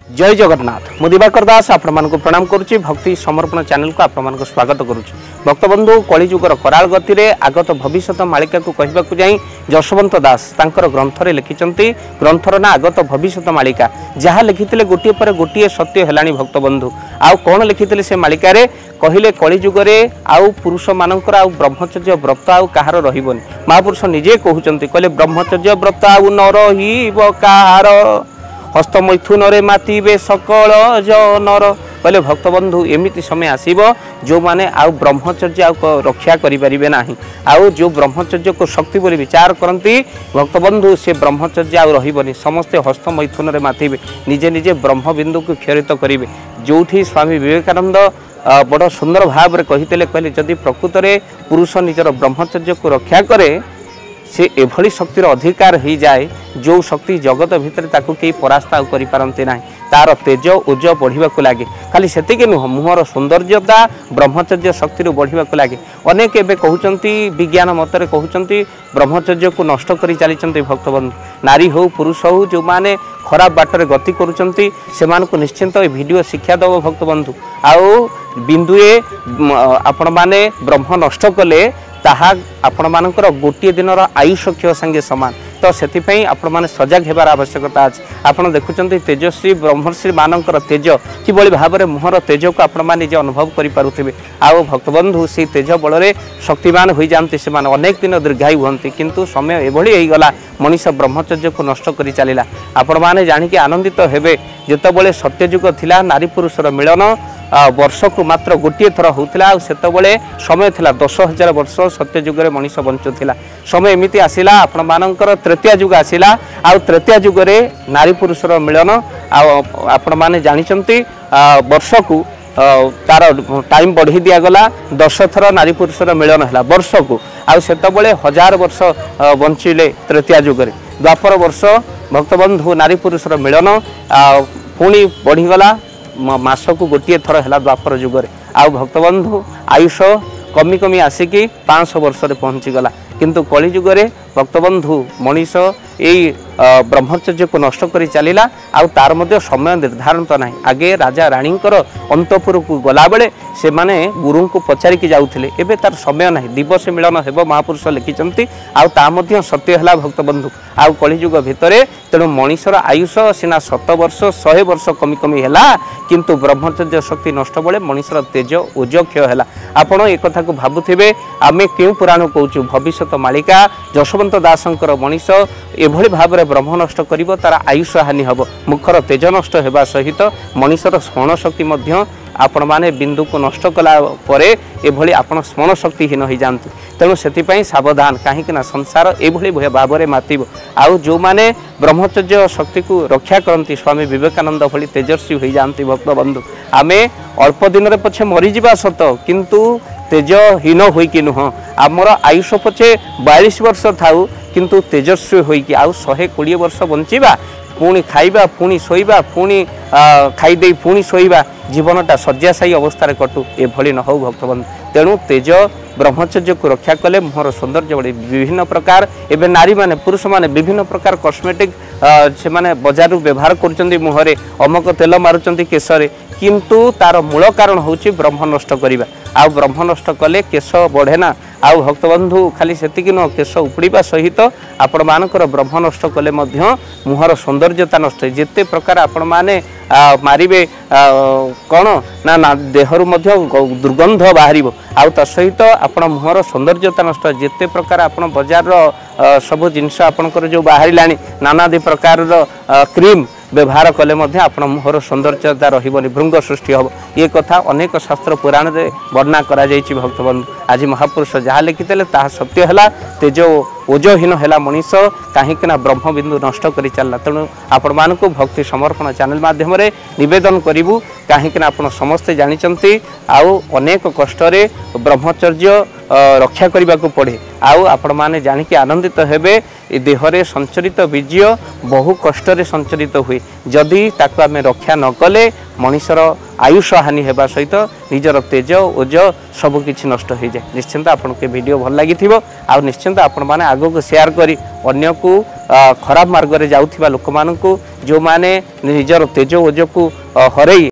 ଜୟ ଜଗନ୍ନାଥ। ମୁଁ ଦିବାକର ଦାସ ଆପଣମାନଙ୍କୁ ପ୍ରଣାମ କରୁଛି। ଭକ୍ତି ସମର୍ପଣ ଚ୍ୟାନେଲକୁ ଆପଣମାନଙ୍କୁ ସ୍ୱାଗତ କରୁଛି। ଭକ୍ତବନ୍ଧୁ, କଳିଯୁଗର କରାଳ ଗତିରେ ଆଗତ ଭବିଷ୍ୟତ ମାଳିକାକୁ କହିବାକୁ ଯାଇ ଯଶୋବନ୍ତ ଦାସ ତାଙ୍କର ଗ୍ରନ୍ଥରେ ଲେଖିଛନ୍ତି। ଗ୍ରନ୍ଥର ନାଁ ଆଗତ ଭବିଷ୍ୟତ ମାଳିକା। ଯାହା ଲେଖିଥିଲେ ଗୋଟିଏ ପରେ ଗୋଟିଏ ସତ୍ୟ ହେଲାଣି ଭକ୍ତବନ୍ଧୁ। ଆଉ କ'ଣ ଲେଖିଥିଲେ ସେ ମାଳିକାରେ? କହିଲେ କଳିଯୁଗରେ ଆଉ ପୁରୁଷମାନଙ୍କର ଆଉ ବ୍ରହ୍ମଚର୍ଯ୍ୟ ବ୍ରତ ଆଉ କାହାର ରହିବନି। ମହାପୁରୁଷ ନିଜେ କହୁଛନ୍ତି, କହିଲେ ବ୍ରହ୍ମଚର୍ଯ୍ୟ ବ୍ରତ ଆଉ ନ ରହିବ କାହାର, ହସ୍ତମୈଥୁନରେ ମାତିବେ ସକଳ ଜନର। କହିଲେ ଭକ୍ତବନ୍ଧୁ, ଏମିତି ସମୟ ଆସିବ ଯେଉଁମାନେ ଆଉ ବ୍ରହ୍ମଚର୍ଯ୍ୟ ଆଉ ରକ୍ଷା କରିପାରିବେ ନାହିଁ। ଆଉ ଯେଉଁ ବ୍ରହ୍ମଚର୍ଯ୍ୟକୁ ଶକ୍ତି ବୋଲି ବିଚାର କରନ୍ତି ଭକ୍ତବନ୍ଧୁ, ସେ ବ୍ରହ୍ମଚର୍ଯ୍ୟ ଆଉ ରହିବନି। ସମସ୍ତେ ହସ୍ତମୈଥୁନରେ ମାତିବେ, ନିଜେ ନିଜେ ବ୍ରହ୍ମବିନ୍ଦୁକୁ କ୍ଷରିତ କରିବେ। ଯେଉଁଠି ସ୍ୱାମୀ ବିବେକାନନ୍ଦ ବଡ଼ ସୁନ୍ଦର ଭାବରେ କହିଥିଲେ, କହିଲେ ଯଦି ପ୍ରକୃତରେ ପୁରୁଷ ନିଜର ବ୍ରହ୍ମଚର୍ଯ୍ୟକୁ ରକ୍ଷା କରେ, ସେ ଏଭଳି ଶକ୍ତିର ଅଧିକାର ହୋଇଯାଏ ଯେଉଁ ଶକ୍ତି ଜଗତ ଭିତରେ ତାକୁ କେହି ପରାସ୍ତ ଆଉ କରିପାରନ୍ତି ନାହିଁ। ତାର ତେଜ ଓଜ ବଢ଼ିବାକୁ ଲାଗେ। ଖାଲି ସେତିକି ନୁହଁ, ମୁହଁର ସୌନ୍ଦର୍ଯ୍ୟତା ବ୍ରହ୍ମଚର୍ଯ୍ୟ ଶକ୍ତିରୁ ବଢ଼ିବାକୁ ଲାଗେ। ଅନେକ ଏବେ କହୁଛନ୍ତି, ବିଜ୍ଞାନ ମତରେ କହୁଛନ୍ତି, ବ୍ରହ୍ମଚର୍ଯ୍ୟକୁ ନଷ୍ଟ କରି ଚାଲିଛନ୍ତି ଭକ୍ତବନ୍ଧୁ। ନାରୀ ହେଉ ପୁରୁଷ ହେଉ, ଯେଉଁମାନେ ଖରାପ ବାଟରେ ଗତି କରୁଛନ୍ତି ସେମାନଙ୍କୁ ନିଶ୍ଚିନ୍ତ ଏ ଭିଡ଼ିଓ ଶିକ୍ଷା ଦେବ ଭକ୍ତବନ୍ଧୁ। ଆଉ ବିନ୍ଦୁଏ ଆପଣମାନେ ବ୍ରହ୍ମ ନଷ୍ଟ କଲେ ତାହା ଆପଣମାନଙ୍କର ଗୋଟିଏ ଦିନର ଆୟୁଷ କ୍ଷୟ ସାଙ୍ଗେ ସମାନ। ତ ସେଥିପାଇଁ ଆପଣମାନେ ସଜାଗ ହେବାର ଆବଶ୍ୟକତା ଅଛି। ଆପଣ ଦେଖୁଛନ୍ତି ତେଜସ୍ୱୀ ବ୍ରହ୍ମଶ୍ରୀ ମାନଙ୍କର ତେଜ କିଭଳି ଭାବରେ, ମୁହଁର ତେଜକୁ ଆପଣମାନେ ନିଜେ ଅନୁଭବ କରିପାରୁଥିବେ। ଆଉ ଭକ୍ତବନ୍ଧୁ, ସେଇ ତେଜ ବଳରେ ଶକ୍ତିମାନ ହୋଇଯାଆନ୍ତି ସେମାନେ, ଅନେକ ଦିନ ଦୀର୍ଘାୟୁ ହୁଅନ୍ତି। କିନ୍ତୁ ସମୟ ଏଭଳି ହେଇଗଲା, ମଣିଷ ବ୍ରହ୍ମଚର୍ଯ୍ୟକୁ ନଷ୍ଟ କରି ଚାଲିଲା। ଆପଣମାନେ ଜାଣିକି ଆନନ୍ଦିତ ହେବେ, ଯେତେବେଳେ ସତ୍ୟଯୁଗ ଥିଲା, ନାରୀ ପୁରୁଷର ମିଳନ ବର୍ଷକୁ ମାତ୍ର ଗୋଟିଏ ଥର ହେଉଥିଲା। ଆଉ ସେତେବେଳେ ସମୟ ଥିଲା 10,000 ବର୍ଷ ସତ୍ୟଯୁଗରେ ମଣିଷ ବଞ୍ଚୁଥିଲା। ସମୟ ଏମିତି ଆସିଲା, ଆପଣମାନଙ୍କର ତ୍ରେତୀୟା ଯୁଗ ଆସିଲା। ଆଉ ତ୍ରେତୀୟା ଯୁଗରେ ନାରୀ ପୁରୁଷର ମିଳନ ଆଉ ଆପଣମାନେ ଜାଣିଛନ୍ତି ବର୍ଷକୁ ତାର ଟାଇମ୍ ବଢ଼େଇ ଦିଆଗଲା, 10 ଥର ନାରୀ ପୁରୁଷର ମିଳନ ହେଲା ବର୍ଷକୁ। ଆଉ ସେତେବେଳେ 1000 ବର୍ଷ ବଞ୍ଚିଲେ ତ୍ରେତୀୟା ଯୁଗରେ। ଦ୍ୱାପର ବର୍ଷ ଭକ୍ତବନ୍ଧୁ ନାରୀ ପୁରୁଷର ମିଳନ ପୁଣି ବଢ଼ିଗଲା, ମାସକୁ ଗୋଟିଏ ଥର ହେଲା ଦ୍ୱାପର ଯୁଗରେ। ଆଉ ଭକ୍ତବନ୍ଧୁ, ଆୟୁଷ କମି କମି ଆସିକି 500 ବର୍ଷରେ ପହଞ୍ଚିଗଲା। କିନ୍ତୁ କଳିଯୁଗରେ ଭକ୍ତବନ୍ଧୁ ମଣିଷ ଏଇ ବ୍ରହ୍ମଚର୍ଯ୍ୟକୁ ନଷ୍ଟ କରି ଚାଲିଲା। ଆଉ ତାର ମଧ୍ୟ ସମୟ ନିର୍ଦ୍ଧାରଣ ତ ନାହିଁ। ଆଗେ ରାଜା ରାଣୀଙ୍କର ଅନ୍ତପୁରକୁ ଗଲାବେଳେ ସେମାନେ ଗୁରୁଙ୍କୁ ପଚାରିକି ଯାଉଥିଲେ, ଏବେ ତାର ସମୟ ନାହିଁ। ଦିବସ ମିଳନ ହେବ ମହାପୁରୁଷ ଲେଖିଛନ୍ତି, ଆଉ ତା ମଧ୍ୟ ସତ୍ୟ ହେଲା ଭକ୍ତବନ୍ଧୁ। ଆଉ କଳିଯୁଗ ଭିତରେ ତେଣୁ ମଣିଷର ଆୟୁଷ ସିନା 100 ବର୍ଷ 100 ବର୍ଷ କମି କମି ହେଲା, କିନ୍ତୁ ବ୍ରହ୍ମଚର୍ଯ୍ୟ ଶକ୍ତି ନଷ୍ଟ ବେଳେ ମଣିଷର ତେଜ ଓଜ କ୍ଷୟ ହେଲା। ଆପଣ ଏ କଥାକୁ ଭାବୁଥିବେ, ଆମେ କେଉଁ ପୁରାଣ କହୁଛୁ? ଭବିଷ୍ୟତ ମାଳିକା ଯଶୋବନ୍ତ ଦାସଙ୍କର। ମଣିଷ ଏଭଳି ଭାବରେ ବ୍ରହ୍ମ ନଷ୍ଟ କରିବ, ତାର ଆୟୁଷ ହାନି ହେବ। ମୁଖର ତେଜ ନଷ୍ଟ ହେବା ସହିତ ମଣିଷର ସ୍ମରଣ ଶକ୍ତି ମଧ୍ୟ ଆପଣମାନେ ବିନ୍ଦୁକୁ ନଷ୍ଟ କଲା ପରେ ଏଭଳି ଆପଣ ସ୍ମରଣ ଶକ୍ତିହୀନ ହୋଇଯାଆନ୍ତି। ତେଣୁ ସେଥିପାଇଁ ସାବଧାନ, କାହିଁକିନା ସଂସାର ଏଭଳି ଭାବରେ ମାତିବ। ଆଉ ଯେଉଁମାନେ ବ୍ରହ୍ମଚର୍ଯ୍ୟ ଶକ୍ତିକୁ ରକ୍ଷା କରନ୍ତି, ସ୍ୱାମୀ ବିବେକାନନ୍ଦ ଭଳି ତେଜସ୍ୱୀ ହୋଇଯାଆନ୍ତି ଭକ୍ତବନ୍ଧୁ। ଆମେ ଅଳ୍ପ ଦିନରେ ପଛେ ମରିଯିବା ସତ, କିନ୍ତୁ ତେଜହୀନ ହୋଇକି ନୁହଁ। ଆମର ଆୟୁଷ ପଛେ 42 ବର୍ଷ ଥାଉ, କିନ୍ତୁ ତେଜସ୍ୱୀ ହୋଇକି ଆଉ 120 ବର୍ଷ ବଞ୍ଚିବା। ପୁଣି ଖାଇବା, ପୁଣି ଶୋଇବା, ପୁଣି ଖାଇଦେଇ ପୁଣି ଶୋଇବା, ଜୀବନଟା ଶଯ୍ୟାଶାୟୀ ଅବସ୍ଥାରେ କଟୁ, ଏଭଳି ନ ହେଉ ଭକ୍ତବନ୍ଧୁ। ତେଣୁ ତେଜ ବ୍ରହ୍ମଚର୍ଯ୍ୟକୁ ରକ୍ଷା କଲେ ମୁହଁର ସୌନ୍ଦର୍ଯ୍ୟ ବଢ଼େ। ବିଭିନ୍ନ ପ୍ରକାର ଏବେ ନାରୀମାନେ ପୁରୁଷମାନେ ବିଭିନ୍ନ ପ୍ରକାର କସ୍ମେଟିକ୍ ସେମାନେ ବଜାରରୁ ବ୍ୟବହାର କରୁଛନ୍ତି, ମୁହଁରେ ଅମକ ତେଲ ମାରୁଛନ୍ତି, କେଶରେ, କିନ୍ତୁ ତାର ମୂଳ କାରଣ ହେଉଛି ବ୍ରହ୍ମ ନଷ୍ଟ କରିବା। ଆଉ ବ୍ରହ୍ମ ନଷ୍ଟ କଲେ କେଶ ବଢ଼େ ନା। ଆଉ ଭକ୍ତବନ୍ଧୁ, ଖାଲି ସେତିକି ନୁହଁ, କେଶ ଉପୁଡ଼ିବା ସହିତ ଆପଣମାନଙ୍କର ବ୍ରହ୍ମ ନଷ୍ଟ କଲେ ମଧ୍ୟ ମୁହଁର ସୌନ୍ଦର୍ଯ୍ୟତା ନଷ୍ଟ। ଯେତେ ପ୍ରକାର ଆପଣମାନେ ମାରିବେ କ'ଣ ନା ଦେହରୁ ମଧ୍ୟ ଦୁର୍ଗନ୍ଧ ବାହାରିବ। ଆଉ ତା ସହିତ ଆପଣ ମୁହଁର ସୌନ୍ଦର୍ଯ୍ୟତା ନଷ୍ଟ। ଯେତେ ପ୍ରକାର ଆପଣ ବଜାରର ସବୁ ଜିନିଷ ଆପଣଙ୍କର ଯେଉଁ ବାହାରିଲାଣି, ନାନାଦି ପ୍ରକାରର କ୍ରିମ୍ ବ୍ୟବହାର କଲେ ମଧ୍ୟ ଆପଣ ମୁହଁର ସୌନ୍ଦର୍ଯ୍ୟତା ରହିବନି, ଭୃଙ୍ଗ ସୃଷ୍ଟି ହେବ। ଏ କଥା ଅନେକ ଶାସ୍ତ୍ର ପୁରାଣରେ ବର୍ଣ୍ଣନା କରାଯାଇଛି ଭକ୍ତବନ୍ଧୁ। ଆଜି ମହାପୁରୁଷ ଯାହା ଲେଖିଥିଲେ ତାହା ସତ୍ୟ ହେଲା। ତେଜ ଓଜହୀନ ହେଲା ମଣିଷ, କାହିଁକିନା ବ୍ରହ୍ମବିନ୍ଦୁ ନଷ୍ଟ କରି ଚାଲିଲା। ତେଣୁ ଆପଣମାନଙ୍କୁ ଭକ୍ତି ସମର୍ପଣ ଚ୍ୟାନେଲ ମାଧ୍ୟମରେ ନିବେଦନ କରିବୁ, କାହିଁକିନା ଆପଣ ସମସ୍ତେ ଜାଣିଛନ୍ତି ଆଉ ଅନେକ କଷ୍ଟରେ ବ୍ରହ୍ମଚର୍ଯ୍ୟ ରକ୍ଷା କରିବାକୁ ପଡ଼େ। ଆଉ ଆପଣମାନେ ଜାଣିକି ଆନନ୍ଦିତ ହେବେ, ଏ ଦେହରେ ସଞ୍ଚରିତ ବୀର୍ଯ୍ୟ ବହୁ କଷ୍ଟରେ ସଞ୍ଚରିତ ହୁଏ। ଯଦି ତାକୁ ଆମେ ରକ୍ଷା ନ କଲେ ମଣିଷର ଆୟୁଷ ହାନି ହେବା ସହିତ ନିଜର ତେଜ ଓଜ ସବୁକିଛି ନଷ୍ଟ ହୋଇଯାଏ। ନିଶ୍ଚିନ୍ତ ଆପଣଙ୍କୁ ଏ ଭିଡ଼ିଓ ଭଲ ଲାଗିଥିବ, ଆଉ ନିଶ୍ଚିନ୍ତ ଆପଣମାନେ ଆଗକୁ ସେୟାର କରି ଅନ୍ୟକୁ ଖରାପ ମାର୍ଗରେ ଯାଉଥିବା ଲୋକମାନଙ୍କୁ, ଯେଉଁମାନେ ନିଜର ତେଜ ଓଜକୁ ହରେଇ